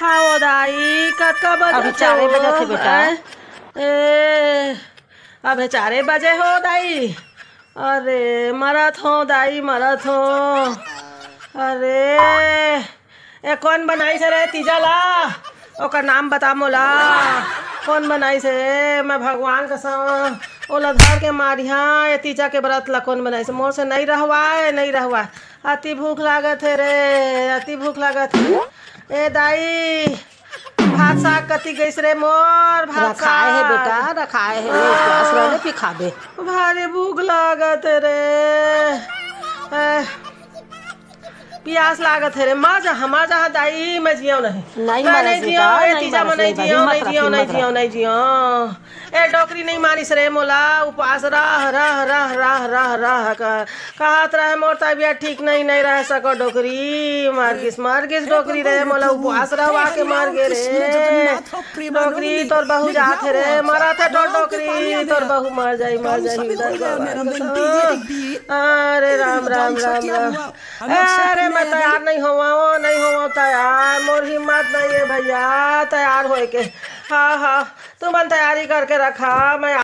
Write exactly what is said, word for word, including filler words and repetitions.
हाँ ओ दाई, कतका बजे अभी चारे बजत हे बेटा। ए, अबे चारे बजे हो दाई। अरे मरत हो दाई, मरत हो। अरे ए कोन बनाइस हे रे तीजा ला? ओकर नाम बता मोला। कोन बनाइस हे? मैं भगवान कसम ओला धर के मारिहा। ए तीजा के बरत ला कोन बनाइस हे? मोर से नइ रहवाय, नइ रहवाय। अति भूख लागत हे रे, अति भूख लागत हे। ए दाई, भात साग कति गइस रे मोर? भात रखाए हे साग। बेटा, रखाए हे, ले, प्यास रहले फिर खाबे। भारी भूख लागत हे रे। ए, पियास लागत हे रे। मर जा, मर जा दाई, मैं जियो नहीं। नहीं मैं मरस नहीं बेटा, जियो, ए नहीं तीजा मरस, मैं नहीं नहीं जियो, मरस, नहीं मत जियो, रख, नहीं मत जियो, रख। नहीं जियो। ए डोकरी नहीं मारिस रे मोला, उपास रह, रह, रह, रह, रह, रह, कर। कहत रहे मोर तबियत ठीक नहीं, नहीं रह सको डोकरी। मर गिस, मर गिस डोकरी रे, मोला उपवास रहवा के मर गे रे। डोकरी तोर बहू जात हे रे, मरत हे तोर डोकरी, तोर बहू मर जाई, मर जाई। अरे राम, राम, राम, राम। अरे मैं तैयार नहीं होवा, नहीं होवा तैयार, मोर हिम्मत नहीं हे भैया तैयार होए के। हाँ, हाँ, तुमन तैयारी करके रखा, मैं